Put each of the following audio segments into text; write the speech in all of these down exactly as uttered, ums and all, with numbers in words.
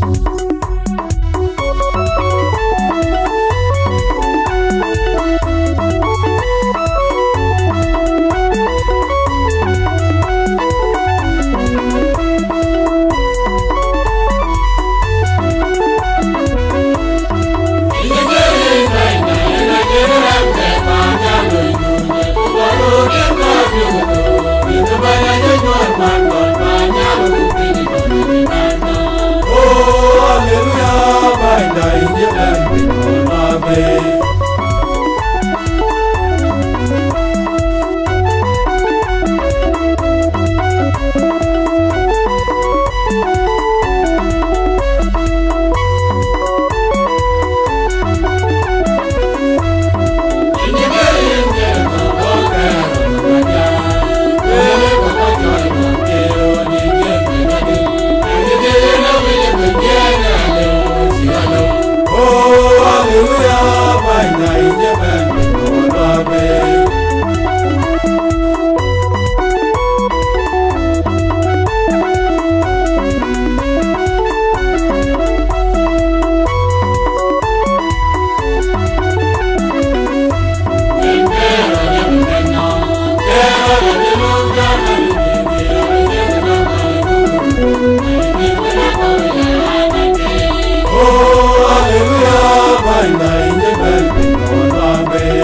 Oh, hallelujah, Bänyda, yïn cï bɛ̈n piny ɣön abei. Oh, hallelujah, Bänyda, yïn cï bɛ̈n piny ɣön abei. Oh, hallelujah, Bänyda, yïn cï bɛ̈n piny ɣön abei.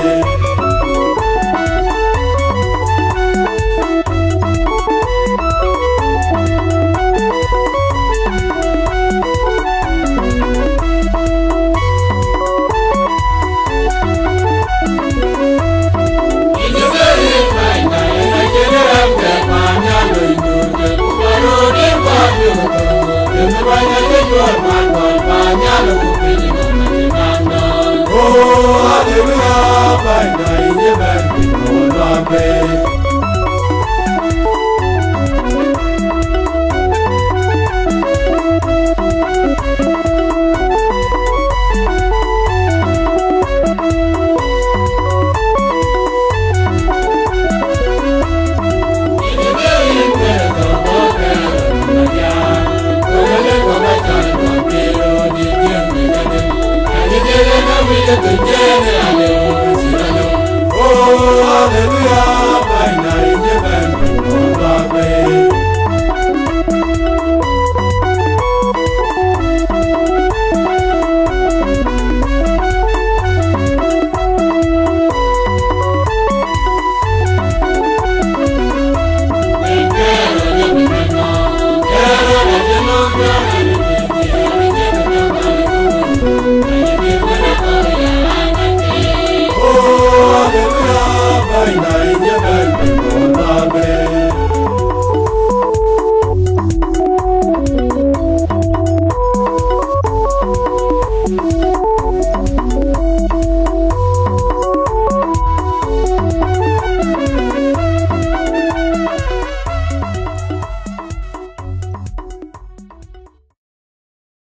Oh, hallelujah, Bänyda, yïn cï bɛ̈n piny ɣön abei. Oh, hallelujah,